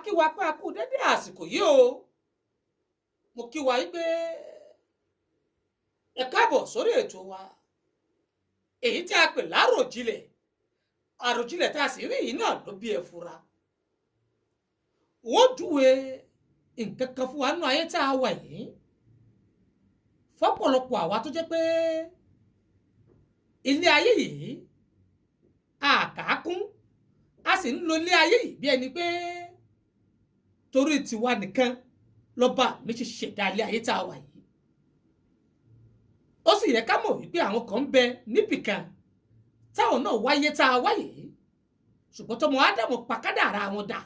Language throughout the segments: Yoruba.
Kí wa pé a kú dédé àsìkò yìí o. Mo kí wa yí pé ẹ káàbọ̀ sórí ètò wa, èyí tí a pè láròjinlẹ̀. Àròjinlẹ̀ tá a sì rí yìí náà ló bí ẹ fura. Wọ́n júwe nǹkan kan fún wa nínú ayé tá a wà yìí, fọ́pọ̀lọpọ̀ àwa tó jẹ́ pé ilé ayé yìí àkàákún, a sì ń lo ilé ayé yìí bí ẹni pé torí tiwa nìkan lọ́ba mi ṣe ṣẹ̀dá ilé ayé tá a wà yìí. Ó sì yẹ ká mọ̀ wípé àwọn kan ń bẹ níbìkan táwọn náà wáyé tá a wáyé, ṣùgbọ́n tọmọ Ádámù pa kádàrá wọn dà.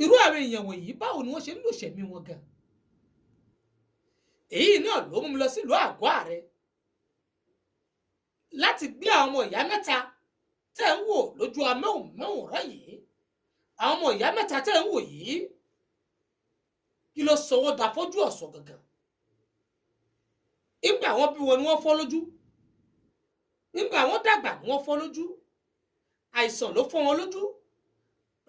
Irú àwọn èèyàn wọ̀nyí, báwo ni wọ́n ṣe ń lò ṣẹ̀mí wọn gan? Èyí náà ló mú mi lọ sílùú Àgọ́ Àrẹ láti gbé àwọn ọmọ ìyá mẹ́ta tẹ́ ń wò lójú amóhùnmáwòrán yìí. Àwọn ọmọ ìyá mẹ́ta tẹ́ ń wò yìí, kí ló sọ wọ́n dafọ́jú ọ̀sán gangan? Ìgbà wọn bí wọn ni wọ́n fọ́ lójú, nígbà wọn dàgbà ni wọ́n fọ́ lójú, àìsàn ló fọ́ wọn lójú.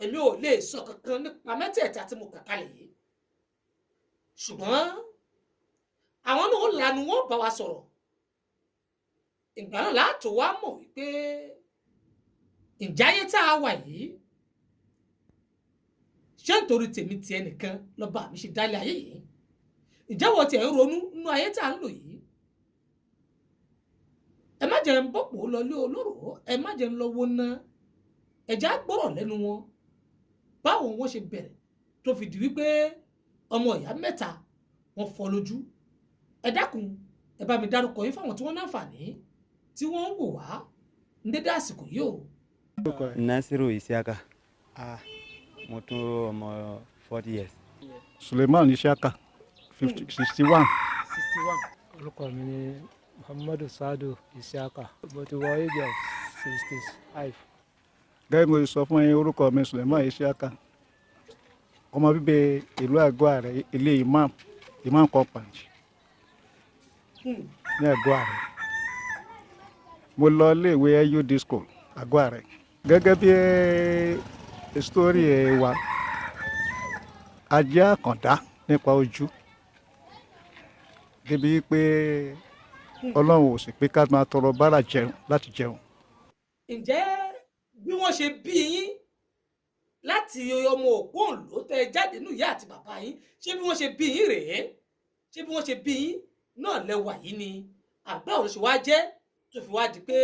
Èmi ò lè sọ kankan nípa mẹ́tẹ̀ẹ̀ta tí mo kà kalẹ̀ yìí, ṣùgbọ́n àwọn náà lanu wọn bá wa sọ̀rọ̀. Ìgbà náà láti wá mọ̀ wípé ǹjẹ́ ayé tá a wà yìí, ṣé nítorí tèmi tiẹ̀ nìkan lọ́ba mi ṣe dálé ayé yìí? Ǹjẹ́ wọ́n tiẹ̀ ń ronú nínú ayé tá a ń lò yìí? Ẹ má jẹ́ ń bọ̀pọ̀ lọlé olóró, ẹ má jẹ́ ń lọ wo ná, ẹ̀já gbọ́rọ̀ lẹ́nu wọn, báwo wọ́n ṣe bẹ̀rẹ̀ tó fi di wípé ọmọ ìyá mẹ́ta wọ́n fọ́ lójú. Ẹ dákun, ẹ bá mi dárúkọ yín fáwọn tí wọ́n náǹfààní tí wọ́n ń wò wá ní dédé àsìkò yìí o. Nasiru Isiaka. Mo tó ọmọ 40 years. Suleiman Isiaka, 50, 61. Orúkọ mi ni Muhammadu Sadu Isiaka. Mo ti wọ age of 65. Gẹ́gẹ́ bí mo ṣe sọ fún yín, orúkọ mi Suleiman Isiaka, ọmọ bíbí ìlú Àgọ́ Àrẹ, ilé Imam compound ní Àgọ́ Àrẹ. Mo lọ iléèwé LUD School, Àgọ́ Àrẹ. Gẹ́gẹ́ bí story ẹ̀ wa, a jẹ́ àkàndá nípa ojú, débi pé Ọlọ́run ò sì pé ká máa tọrọ bárà jẹun láti jẹun. Ǹjẹ́ bí wọ́n ṣe bí yín láti ọmọ òpóǹló tẹ jáde nínú ìyá àti bàbá yín, ṣé bí wọ́n ṣe bí yín rèé? Ṣé bí wọ́n ṣe bí yín náà lẹ́wà yìí ni, àgbà òun ṣe wá jẹ́ tó fi wá di pé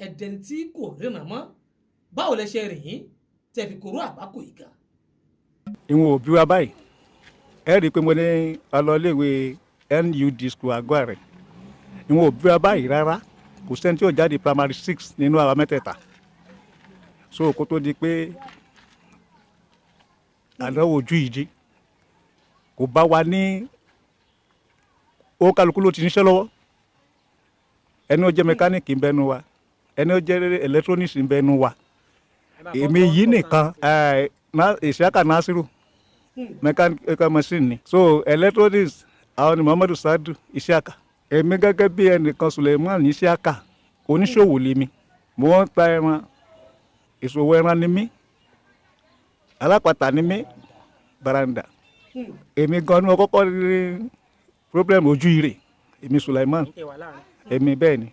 ẹ̀dẹ̀ tí kò ríran mọ́? Báwo lẹ ṣe rìn yín tẹ fi kóró àgbákò yìí gan? Ìwọ̀n òbí wa báyìí, ẹ rí i pé mo ní ọlọ́léèwé NUD School, Àgọ́ Àrẹ. Ìwọ̀n òbí wa báyìí rárá, kò sẹ́ni tí yóò jáde primary six nínú àwa mẹ́tẹ̀ẹ̀ta. So kó tó di pé àdánwò ojú yìí dé, kò bá wa ní ó, kálukú ló ti níṣẹ́ lọ́wọ́. Ẹni ó jẹ́ mẹkáníìkì ń bẹnu wa, ẹni ó jẹ́ electronics ń bẹnu wa. Èmi yìí nìkan, Isiaka Nasiru, mechanical machine ni. So electronics àwọn ni Muhammadu Sadu Isiaka. Èmi gẹ́gẹ́ bí ẹnìkan, Suleiman Isiaka, oníṣòwò lèmi. Mo ń ta ẹran, ìṣòwò ẹran ni mí, alápàtà ni mí, baranda. Èmi gan ni mo kọ́kọ́ ní problem ojú ire, èmi Suleiman, èmi bẹ́ẹ̀ ni.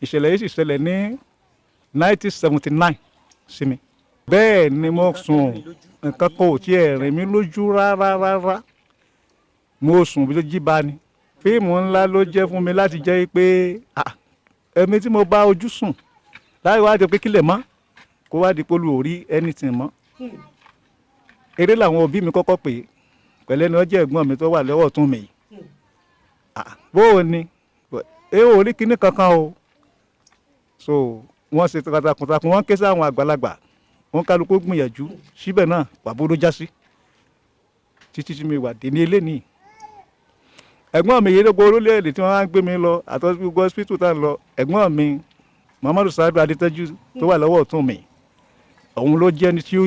Ìṣẹ̀lẹ̀ yìí sì ṣẹlẹ̀ ní 1979 sí mi. Bẹ́ẹ̀ ni mo sùn, nǹkan kan ò tiẹ̀ rìn mí lójú rárá rárá. Mo sùn bí ó jí bá ni. Fíìmù ńlá ló jẹ́ fún mi láti jẹ́ pé ẹ̀mí tí mo bá ojú sùn láì wá di pé kílẹ̀ mọ́ kó wá di pé olú ò rí anything mọ́. Eré làwọn òbí mi kọ́kọ́ pè é, pẹ̀lú ẹni ọjọ́ ẹ̀gbọ́n mi tó wà lọ́wọ́ ọ̀tún mi yìí. Bó o ní ẹ ò rí kinní kankan o. So wọ́n ṣe takuntakun, wọ́n ké sáwọn àgbàlagbà, wọ́n kálukú gbìyànjú síbẹ̀ náà, pàbó ló já sí títí tí mi wà dé ní eléyìí. Ẹ̀gbọ́n mi yìí ló gbọ́ orílẹ̀-èdè tí wọ́n á gbé mi lọ àtọ́jú gbogbo hospital tá à ń lọ. Ẹ̀gbọ́n mi Muhammadu Sadu Adétẹ́jú tó wà lọ́wọ́ ọ̀tún mi, òun ló jẹ́ ẹni tí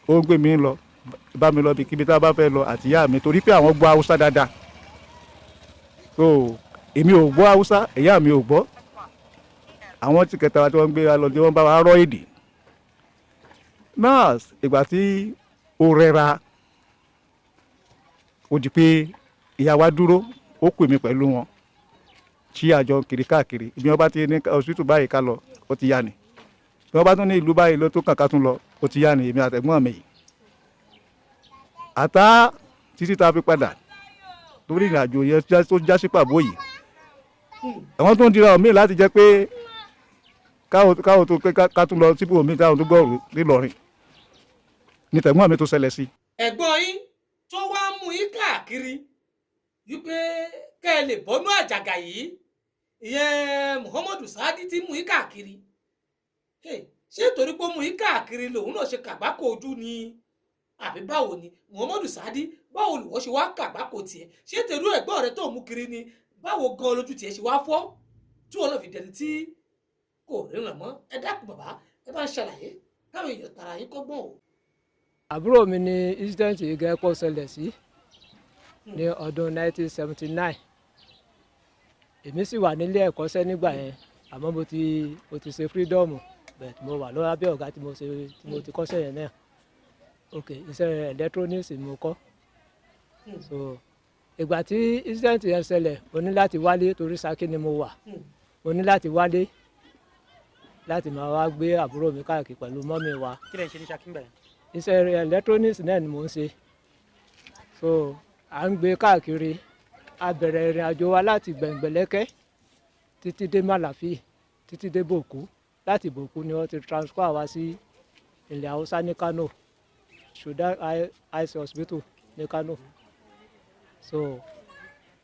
ó ń gbé mi lọ, bá mi lọ bí kíbi tá a bá fẹ́ lọ, àti ìyá mi, torí pé àwọn gbọ́ Haúsá dáadáa. So èmi ò gbọ́ Haúsá, ìyá mi ò gbọ́. Àwọn tí kẹta wa tí wọ́n ń gbé wa lọ tí wọ́n bá wa rọ́ èdè. Nurse ìgbà tí ó rẹra ó di pé ìyá wa dúró, ó pè mí pẹ̀lú wọn tí àjọ kiri káàkiri. Ibi wọn bá ti ní hospital báyìí ká lọ, ó ti yá ni. Bí wọn bá tún ní ìlú báyìí ló tó kàn ká tún lọ, ó ti yá ni. Èmi àtẹ̀gbọ́n mi yìí àtá títí tá a fi padà lórí ìrìn àjò yẹn tó já sí pàbó yìí. Àwọn tó ń dira omi láti jẹ́ pé káwọn tó ká tún lọ síbò omi táwọn tó gbọ́rù nílọrin ní tẹ̀gbọ́n mi tó ṣẹlẹ̀ sí. Ẹ̀gbọ́n yín tó wá ń mú yín káàkiri wípé kẹ́ ẹ lè bọ́nú àjàgà yìí, ìyẹn Muhammadu Saadi ti mú yín káàkiri. Ṣé torí pé ó mú yín káàkiri lòun náà ṣe kàgbákò ojú ni, àbí báwo ni Muhammadu Saadi, báwo lùwọ́ ṣe wá kàgbákò tiẹ̀? Ṣé torí ẹ̀gbọ́n rẹ tó mú kiri ni? Báwo gan lójú tiẹ̀ ṣe wá fọ́ tí wọn náà fi dẹni tí kò ríran mọ́? Ẹ dákun bàbá, ẹ bá ń ṣàlàyé káwọn èèyàn tara yín kọ́gbọ́n o. Àbúrò mi ni incident yìí gẹ́gẹ́ kó ṣẹlẹ̀ sí ní ọdún 1979. Èmi sì wà nílé ẹ̀kọ́ṣẹ́ nígbà yẹn, àmọ́ mo ti ṣe freedom, but mo wà lọ́wọ́ abẹ́ ọ̀gá tí mo ti kọ́ṣẹ́ yẹn náà. Ok, iṣẹ́ electronics ni mo kọ́. So ìgbà tí incident yẹn ṣẹlẹ̀, mo ní láti wálé torí Ṣakí ni mo wà. Mo ní láti wálé láti máa wá gbé àbúrò mi káàkiri pẹ̀lú mọ́mì wa. Kí lẹ ń ṣe ní Ṣakí ńgbà yẹn? Iṣẹ́ electronics náà ni mò ń ṣe. So à ń gbé káàkiri. A bẹ̀rẹ̀ ìrìn àjò wa láti Gbẹ̀ngbẹ̀lẹ́kẹ́ títí dé Màlàfí, títí dé Bòkú. Láti Bòkú ni wọ́n ti transfer wa sí ilẹ̀ Haúsá ní Kano, Sudan Eye Hospital ní Kano. So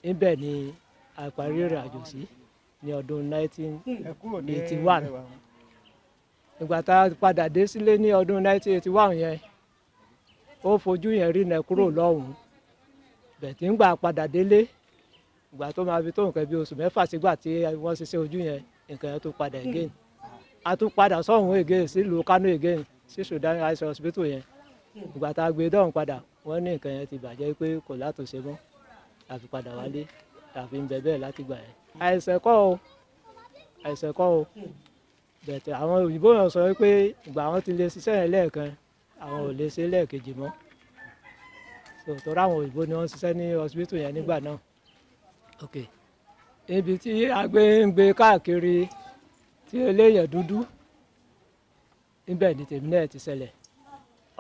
níbẹ̀ ni a parí ìrìn àjò sí ní ọdún 1981. Ìgbà tá a padà dé sílé ní ọdún 1981 yẹn, ó fojú yẹn rí nẹ kúrò lọ́hùn-ún. Bẹ̀tí ń gbà padà délé, ìgbà tó máa fi tó nǹkan bí oṣù mẹ́fà sígbà tí wọ́n ṣiṣẹ́ ojú yẹn, nǹkan yẹn tó padà again. A tún padà sọ́hùn again sílùú Kano again, sí Sudan Eye Hospital yẹn. Ìgbà tá a gbé dọ́hùn padà, wọ́n ní nǹkan yẹn ti bàjẹ́ pé kò látúnṣe mọ́. A fi padà wálé, a fi ń bẹ bẹ́ẹ̀ láti gbà yẹn. Àìsàn kọ́ o, àìsàn kọ́ o. Bẹ̀tẹ̀ àwọn òyìnbó yẹn sọ pé ìgbà àwọn ti lè ṣiṣẹ́ yẹn lẹ́ẹ̀kan, àwọn ò lè ṣe lẹ́ẹ̀kejì mọ́. So torí àwọn òyìnbó ni wọ́n ṣiṣẹ́ ní hospital yẹn nígbà náà. Ok, ibi tí a gbé ń gbé káàkiri tí eléyàn dúdú, níbẹ̀ ni tèmi náà ti ṣẹlẹ̀.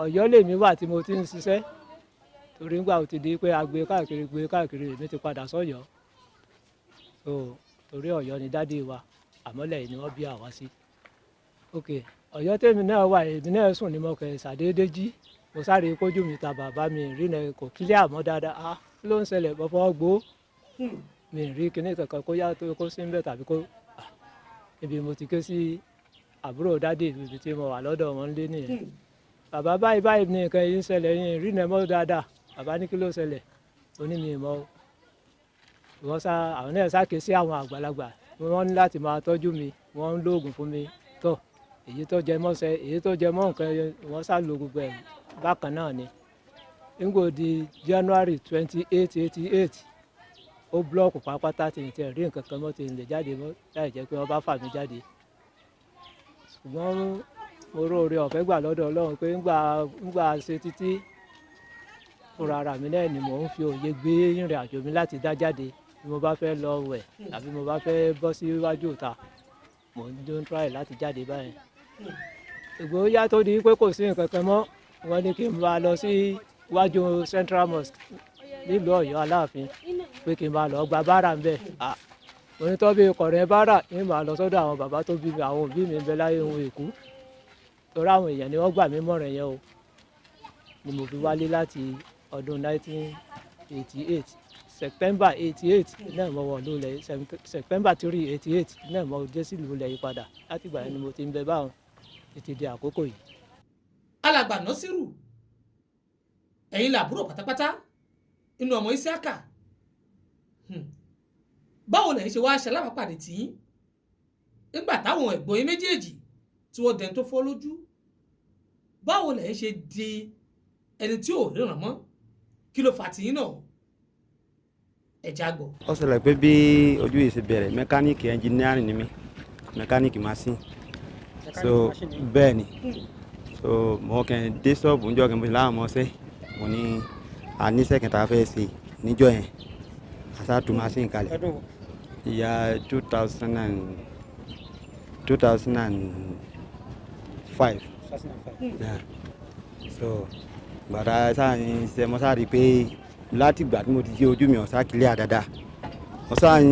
Ọ̀yọ́ lèmi wà tí mo ti ń ṣiṣẹ́, torí nígbà ó ti di pé a gbé káàkiri èmi ti padà sọ́yọ́. So torí Ọ̀yọ́ ni dádì wa, àmọ́lẹ̀ ni wọ́n bí àwa sí. Ok, Ọ̀yọ́ tèmi náà wà, èmi náà sùn ní mo kẹ̀ ṣàdédé jí. Mo sáré kójú mi ta bàbá mi ìrìnà kò kílíà mọ́ dáadáa. Ah, kí ló ń ṣẹlẹ̀? Mo fọwọ́ gbó, mi rí kinní kankan kó yá tó kó sí ń bẹ̀ tàbí kó. Ibi mo ti ké sí àbúrò dádì ibi tí mo wà lọ́dọ̀ wọn lé nìyẹn. Bàbá báyìí báyìí ní nǹkan yìí ń ṣẹlẹ̀ yìí ìrìnà mọ́ dáadáa. Bàbá ní kí ló ṣẹlẹ̀? Ó ní mi mọ́. Wọ́n sá àwọn náà sá ké sí àwọn àgbàlagbà, wọ́n ní láti máa tọ́jú mi, wọ́n ń lóògùn fún mi tó èyí tó jẹ mọ́ṣẹ́, èyí tó jẹ mọ́ nǹkan, wọ́n sá lo gbogbo ẹ̀ bákan náà ni. Nígbò di January 28, 88, ó búlọ́ọ̀kù pátápátá tí n tiẹ̀ rí nǹkan kan mọ́, tí n lè jáde mọ́ láì jẹ́ pé wọ́n bá fà mí jáde. Ṣùgbọ́n mo róore ọ̀fẹ́ gbà lọ́dọ̀ Ọlọ́run pé ńgbà ṣe títí fúnra ara mi náà ni mò ń fi òye gbé ìrìn àjò mi láti dá jáde. Bí mo bá fẹ́ lọ wẹ̀ tàbí mo bá fẹ́ bọ́ síwájú ìta, mò ń dún try láti jáde báyìí. Ìgbóyà tó di pé kò sí nǹkan kan mọ́, wọ́n ní kí n máa lọ sí iwájú Central Mosque nílùú Ọ̀yọ́ Aláàfin pé kí n máa lọ gba bára ń bẹ̀. Mo ní tọ́ bí kọ̀rẹ́ bára ní màá lọ sọ́dọ̀ àwọn bàbá tó bí mi, àwọn òbí mi ń bẹ láyé ohun èkú. Torí àwọn èèyàn ni wọ́n gbà mí mọ̀ràn yẹn o. Ni mo fi wálé láti ọdún 1988, September 88 náà mo wọ̀ lólẹ̀, September 3, 88 náà mo dé sílùú ilẹ̀ yìí padà. Láti ìgbà yẹn ni mo ti ń bẹ báwọn títí di àkókò yìí. Alàgbà Nasiru, ẹ̀yin làbúrò pátápátá inú ọmọ Isiaka. Báwo lẹ̀yin ṣe wá ṣe alábàápàdé tí nígbà táwọn ẹ̀gbọ́n yín méjèèjì tí wọ́n dẹni tó fọ́ lójú? Báwo lẹ̀yin ṣe di ẹni tí ò ríran mọ́? Kí ló fà tiyín náà? Ẹ̀já gbọ́. Ó ṣẹlẹ̀ pé bí ojú yìí ṣe bẹ̀rẹ̀, mẹkáníìkì ẹnjìnírìn ni mí, mẹkáníìkì machine. So bẹ́ẹ̀ ni, So mo kàn dé ṣọ́ọ̀bù níjọ́ kan, mo sì láwọn ọmọọṣẹ́, mo ní àníṣe kan tá a fẹ́ ṣe níjọ́ yẹn, àṣà tó máa ṣe ń kalẹ̀. Ìyá 2005. Yeah. So gbàdá sáà ń ṣe, mo sáà rí i pé láti ìgbà tí mo ti jí ojú mi ọ̀sá kílẹ̀ àdáadáa, mo sáà ń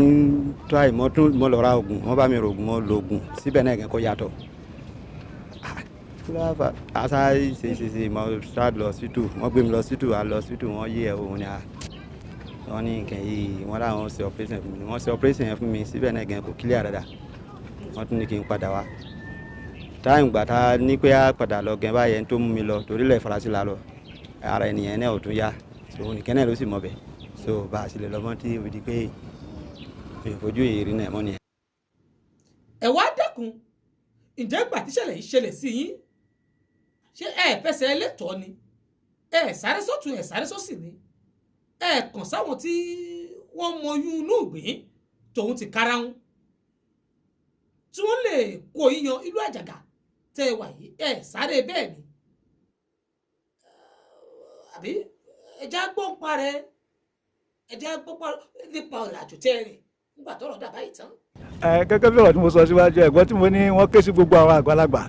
try, mo tún mo lọ ra oògùn, wọ́n bá mi ra oògùn, mo lo oògùn síbẹ̀ náà kẹ́kọ̀ọ́ yàtọ̀. Àṣà ṣe ṣe ṣe, mo sá lọ sítù, wọ́n gbé mi lọ sítù, a lọ sítù, wọ́n yí ẹ̀ òun ni a wọ́n ní nǹkan yìí, wọ́n láwọn ṣe operation fún mi, wọ́n ṣe operation yẹn fún mi síbẹ̀ náà kẹ́kọ̀ọ́ kílẹ̀ àdáadáa, wọ́n tún ní kí n padà wá. Táyìn gbà tá a ní pé a padà lọ gẹ́ báyẹn tó mú mi lọ torílẹ̀ Faransé la lọ, ara ènìyàn náà ò tún yá, so nìkan náà ló sì mọ̀ bẹ̀, so bá a sì lè lọ́mọ tí o di pé mi ò fojú ìrírí náà mọ́ nìyẹn. Ẹ wá dákun, ǹjẹ́ ìgbà tíṣẹ̀lẹ̀ yìí ṣẹlẹ̀ sí yín, ṣé ẹ fẹsẹ̀ ẹlẹ́tọ̀ọ́ ni, ẹ sáré sọ́tún ẹ sáré sósì ni, ẹ kàn sáwọn tí wọ́n mọ oyún inú ìgbín tòun ti karahun tí wọ́n lè kó yíyan ìlú àjàgà tẹ́ ẹ wà yìí, ẹ sáré bẹ́ẹ̀ ni àbí ẹja gbọ́npa rẹ, ẹja gbọ́npa nípa ọ̀rọ̀ àjò tẹ́ ẹ rìn nígbà tọ́rọ̀ dà báyìí tán. Ẹ gẹ́gẹ́ bí ọ̀rọ̀ tí mo sọ síwájú, ẹ̀gbọ́n tí mo ní wọ́n ké sí gbogbo àwọn àgbàlagbà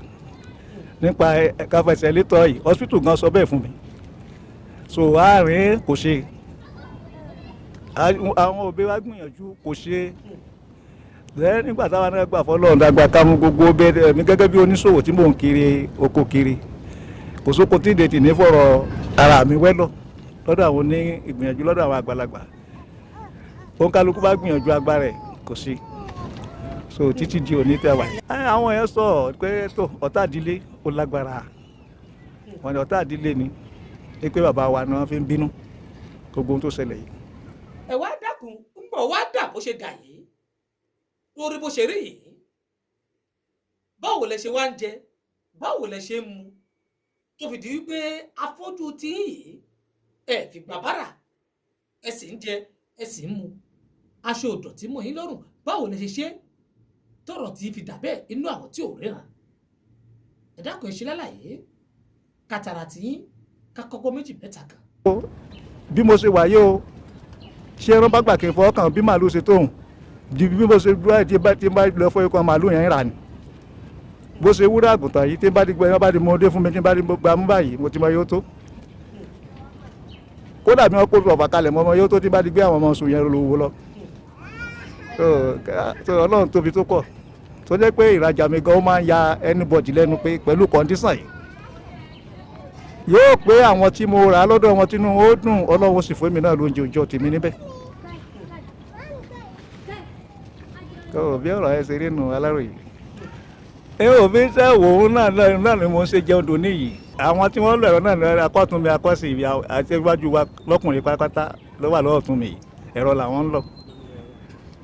nípa káfẹsẹ̀ létọ́ yìí, hospital gan sọ bẹ́ẹ̀ fún mi. So àárín kò ṣe, àwọn òbí wa gbìyànjú kò ṣe. Lẹ́yìn nígbà táwa náà gbà fọlọ́run dàgbà ká mú gbogbo bẹ́ẹ̀ mi gẹ́gẹ́ bí oníṣòwò tí mò ń kiri oko kiri, kò sóko tí ìdètì ní fọ̀rọ̀ ara mi wẹ́lọ̀ lọ́dọ̀ àwọn oní ìgbìyànjú lọ́dọ̀ àwọn àgbàlagbà, òǹkálukú bá gbìyànjú agbára ẹ̀ kò sí. So títí di òní tẹ́ wà. Àwọn yẹn sọ pé tó ọ̀tá ìdílé ó lágbára, wọn ni ọ̀tá ìdílé ni pé bàbá wa ni wọ́n fi ń bínú gbogbo ohun tó ṣẹlẹ̀ yìí. Ẹ wá dákun, ń bọ̀ wá dà bó ṣe dà yìí, lórí bó ṣe rí yìí, báwo lẹ ṣe wá ń jẹ, báwo lẹ ṣe ń mu tó fi di wípé afọ́jú tí ń yìí ẹ fi gbà bára, ẹ sì ń jẹ ẹ sì ń mu, aṣọ òdọ̀tí mọ́ yín lọ́rùn, báwo lẹ ṣe ṣe tọrọ tí fi dà bẹ́ẹ̀ inú àwọn tí ò ríran? Ẹ dákun, ẹ ṣe lálàyé kàtàrà tí yín ká kọ́kọ́ méjì mẹ́ta kan. Bí mo ṣe wáyé o, ṣé ẹran bá gbà kí n fọwọ́ kàn bí màálù ṣe tóun di bí mo ṣe dúró tí bá lọ fọ ikọ̀ màálù yẹn rà ni, bó ṣe wúrà àgùntàn yìí tí bá di gbẹ bá di mo dé fún mi tí bá di gba mú báyìí mo ti mọ yóò tó, kódà bí wọn kó ọ̀fà kalẹ̀ mọ́ ọmọ yóò tó tí bá di gbé àwọn ọmọ sùn yẹn lówó lọ. Ọlọ́run tóbi tó pọ̀ tó jẹ́ pé ìrajà mi gan ó máa ń ya anybody lẹ́nu pé pẹ̀lú kọ́ndíṣàn yìí yóò pé àwọn tí mo rà lọ́dọ̀ wọn tínú ó dùn, Ọlọ́run sì fún mi náà lóúnjẹ òòjọ́ tèmi níbẹ̀. Bí ọ̀rọ̀ ẹ ṣe rí nu Aláròyé, ẹ ò fi ṣe òun náà náà ni mo ń ṣe jẹun dòní yìí. Àwọn tí wọ́n lọ ẹ̀rọ náà ní akọ́tún mi akọ́sì àti iwájú wa lọ́kùnrin pátápátá ló wà lọ́wọ́ tún mi yìí, ẹ̀rọ làwọn ń lọ.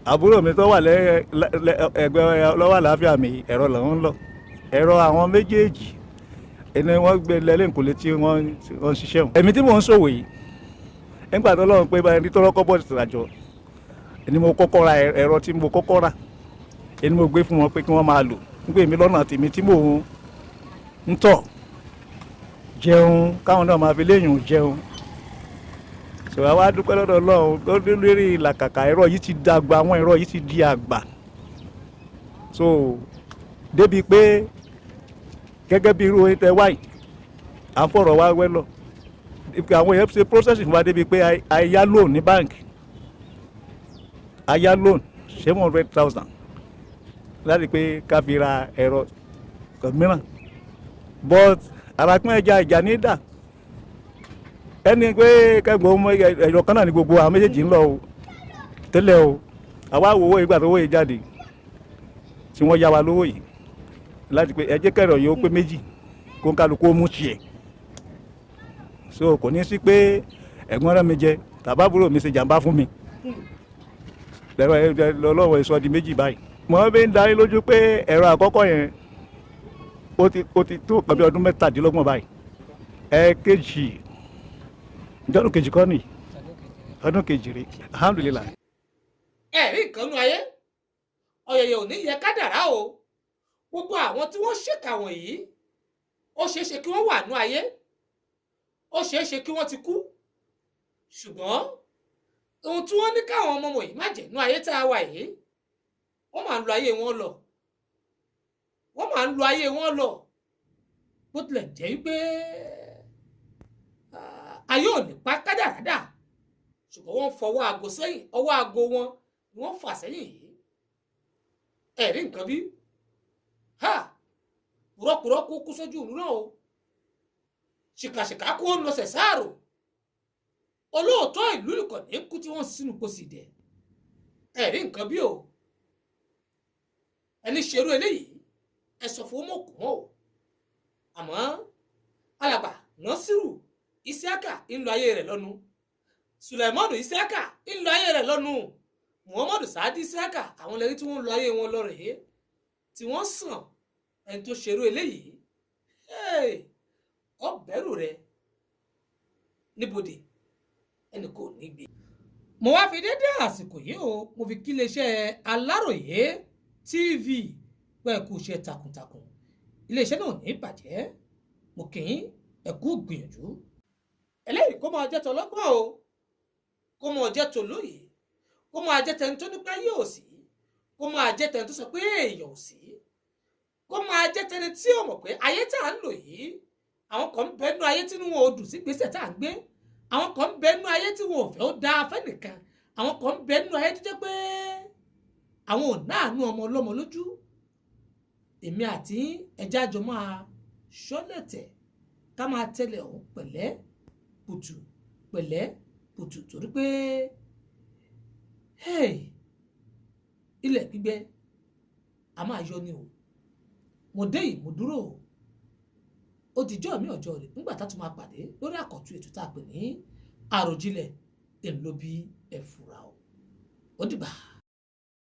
Àbúrò mi tó wà lẹ́gbẹ̀ẹ́ lọ́wọ́ àlàáfíà mi, ẹ̀rọ làwọn ń lọ. Ẹ̀rọ àwọn méjèèjì ẹni wọ́n gbé lẹ́lẹ́kùnlé tí wọ́n ń ṣiṣẹ́ wọn. Èmi tí mò ń ṣòwò yìí nígbà tó lọ́run pé ẹni tó rọ́kọ́ bọ́ọ̀sì tàjọ ẹni mo kọ́kọ́ ra ẹ̀rọ tí mo kọ́kọ́ rà, ẹni mo gbé fún wọn pé kí wọ́n máa lò nígbà èmi lọ́nà tèmi tí mò ń tọ̀ jẹun káwọn náà máa fi léyìn jẹun. Sọ̀rọ̀ àwa dúpẹ́ lọ́dọ̀ Ọlọ́run lórí ìlàkàkà, ẹ̀rọ yìí ti dàgbà, àwọn ẹ̀rọ yìí ti di àgbà. So débi pé gẹ́gẹ́ bí irú oyin tẹ wáyìí à ń fọ̀rọ̀ wá wẹ́ lọ, àwọn èèyàn ṣe processing fún wa débi pé a yá loan ní báǹkì, a yá loan 700,000 láti pé ká fi ra ẹ̀rọ mìíràn, but àràpín ẹja ìjà ní dà ẹni pé kẹgbọn ọmọ ẹ̀rọ kan náà ni gbogbo àwọn méjèèjì ń lọ o tẹ́lẹ̀ o. Àwa wo owó ìgbà tó owó yìí jáde tí wọ́n yá wa lówó yìí láti pé ẹ jẹ́ kẹ̀rọ yìí ó pé méjì kó ń kálukú ó mú tiẹ̀, so kò ní sí pé ẹ̀gbọ́n rẹ̀ mi jẹ tàbábúrò mi ṣe jàǹbá fún mi lẹ́rọ lọ́wọ́ ìsọ di méjì báyìí. Mo fi ń darí lójú pé ẹ̀rọ àkọ́kọ́ yẹn ó ti tó nǹkan bí ọdún 27 báyìí. Ẹ̀ẹ̀kejì ọdún kejì kọ́ nìyí, ọdún kejì rèé, alhamdulillah. Ẹ̀rí ìkànnù ayé ọ̀yẹ̀yẹ̀ ò ní yẹ kádàrá o. Gbogbo àwọn tí wọ́n ṣèkà wọ̀nyí Ó ṣeé ṣe kí wọ́n wà nú ayé, ó ṣeé ṣe kí wọ́n ti kú, ṣùgbọ́n ohun tí wọ́n ní káwọn ọmọ wọ̀nyí má jẹ́ nú ayé tá a wà yìí, wọ́n máa ń lo ayé wọn lọ, wọ́n máa ń lo ayé wọn lọ. Bó tilẹ̀ jẹ́ wípé ayé ò ní pa kádàrádà, ṣùgbọ́n wọ́n fọwọ́ aago sẹ́yìn, ọwọ́ aago wọn ni wọ́n fà sẹ́yìn yìí. Ẹ̀rí nǹkan bí ha pùrọ́pùrọ́ kó kú sójú ìlú náà o, ṣìkàṣìkà kó ń lọsẹ̀ sáàrò, olóòótọ́ ìlú nìkan ní kú tí wọ́n sínú kó sì dẹ̀. Ẹ̀rí nǹkan bí o, ẹni ṣerú eléyìí ẹ sọ fún mọ̀kù mọ́ o. Àmọ́ alàgbà Nasiru Isiaka ń lo ayé rẹ̀ lọ́nu, Sulaimonu Isiaka ń lo ayé rẹ̀ lọ́nu, Muhammadu Saadi Isiaka, àwọn lẹ́yìn tí wọ́n ń lo ayé wọn lọ rèé tí wọ́n sàn. Ẹni tó ṣerú eléyìí ọ bẹ̀rù rẹ̀ níbodè, ẹnì kò ní gbé. Mo wá fi dédé àsìkò yìí o, mo fi kí iléeṣẹ́ Aláròyé TV pé kú iṣẹ́ takuntakun, iléeṣẹ́ náà ní bàjẹ́, mo kì í ẹ̀kú gbìyànjú. Eléyìí kó máa jẹ́ tọlọ́gbọ́n o, kó máa jẹ́ tolóye, kó máa jẹ́ tẹni tó nípa yóò sí, kó máa jẹ́ tẹni tó sọ pé èèyàn ò sí, kó máa jẹ́ tẹni tí ò mọ̀ pé ayé tá à ń lò yìí, àwọn kan ń bẹnu ayé tí wọn ò dùn sí gbèsè tá à ń gbé, àwọn kan ń bẹnu ayé tí wọn ò fẹ́ ó dáa fẹ́nìkan, àwọn kan ń bẹnu ayé tó jẹ́ pé àwọn ò náànú ọmọ ọlọ́mọ lójú. Èmi àti ẹja àjọ máa ṣọ́lẹ̀tẹ̀ ká máa tẹ̀lé ọ̀hún pẹ̀lẹ́ pùtù pẹ̀lẹ́ pùtù, torí pé ilẹ̀ gbígbẹ a máa yọ ni o. Mo dé yìí, mo dúró o, ó dijọ́ mi ọjọ́ rẹ̀ nígbà tá a tún máa pàdé lórí àkọ́tún ètò tá a pè ní Àròjinlẹ̀ Ńlóbi Ẹ̀fúra o. Ó dìgbà.